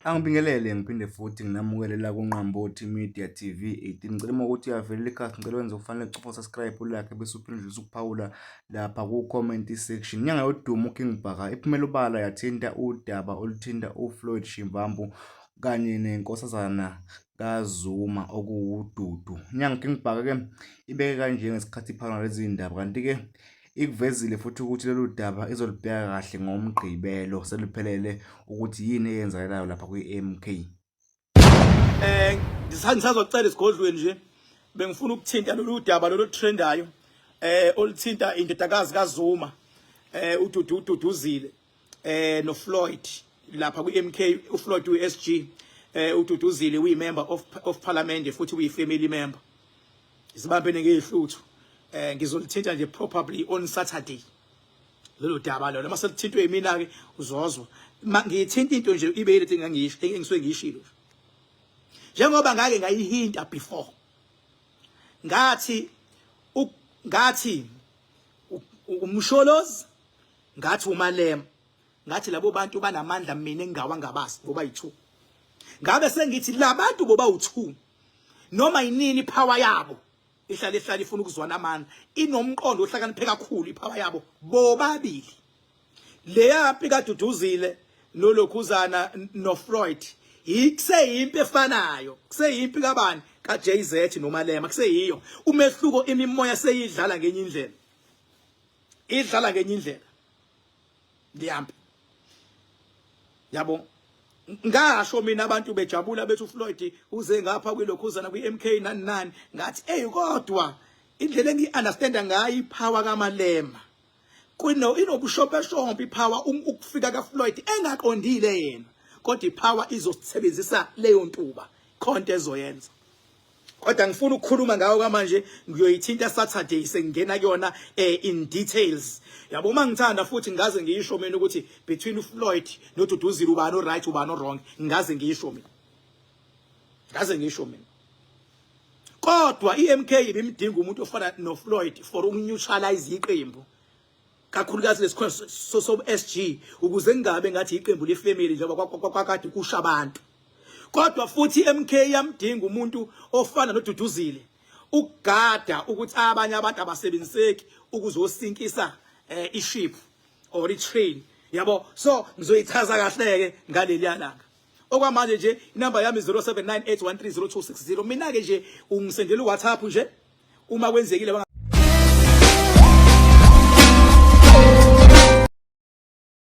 Angibingelele ngiphinde futhi nginamukele la kuNqambothi Media TV 18. Ngicela uma ukuthi uyavelela ikhasi, ngicela wenze okufanele, cofa subscribe, ulike, bese uphinde udlulise ukuphawula lapha ku-comment section. Inyanga yodumo uKing Bhaka iphumela obala yathinta udaba oluthinta uFloyd Shivambu kanye nenkosazana kaZuma okuwuDudu. Inyanga King Bhaka ke ibeke kanje ngesikhathi iphawula lezi ndaba, kanti-ke ikuvezile futhi ukuthi lolu daba izolubheka kahle ngoMgqibelo seluphelele ukuthi yini eyenzakalayo lapha kwi-MK. Ngisazocela esigodlweni nje, bengifuna ukuthinta lolu daba lolu trendayo oluthinta indodakazi kaZuma, uDudu uDuduzile noFloyd lapha kwi-MK. uFloyd uSG, uDuduzile uyi-member of parliament futhi uyi-family member, zibambene ngezihluthu. Ngizolithinta nje probably on Saturday lolu daba lolo. Mase lithintwe yimina ke, uzozwa ngiyithinta into nje ibe yilethi engangisho, engisuke ngiyishilo, njengoba ngake ngayihinta before, ngathi uMsholozi, ngathi uMalema, ngathi labo bantu banamandla mina engingawangabazi ngoba yi2. Ngabe sengithi labantu boba u2, noma yinini power yabo ihlale ihlale ifuna ukuzwana amandla, inomqondo ohlakaniphe kakhulu ipower yabo bobabili. Leya mpi kaDuduzile nolokhuzana noFloyd ikuseyimpi efanayo, kuseyimpi kabani, kaJZ noMalema, kuseyiyo. Umehluko, imimoya seyidlala ngenye indlela, idlala ngenye indlela leyampi yabo. Ngasho mina, abantu bejabula bethi uFloyd uze ngapha kwilokhuzana kwi-MK nani nani, ngathi ey, kodwa indlela engiyi-understanda ngayo ipower kaMalema kuno inobushopeshompe ipower. Ukufika kaFloyd engaqondile yena, kodwa ipower izosebenzisa leyo ntuba khonto ezoyenza. Kodwa ngifuna ukukhuluma ngayo kamanje, ngiyoyithinta Saturday sengingena kuyona in details yabo. Uma ngithanda futhi ngaze ngisho mina ukuthi between uFloyd noDuduzile ubani oright, ubani wrong, ngaze ngisho mina, ngaze ngisho mina. Kodwa iMK ibimdinga umuntu ofana noFloyd for ukuneutralize iqembu, kakhulukazi lesikhona so SG, ukuze kungabe ngathi iqembu lefamily njengoba kwakade kusha abantu. Kodwa futhi iMK yamdinga umuntu ofana noDuduzile ukugada ukuthi abanye abantu abasebenziseki ukuzosinkisa iship or itrain yabo. So ngizoyichaza kahle ke ngaleli langa. Okwamanje nje inamba yami 0798130260. Mina ke nje ungisendela uWhatsApp nje uma kwenzekile.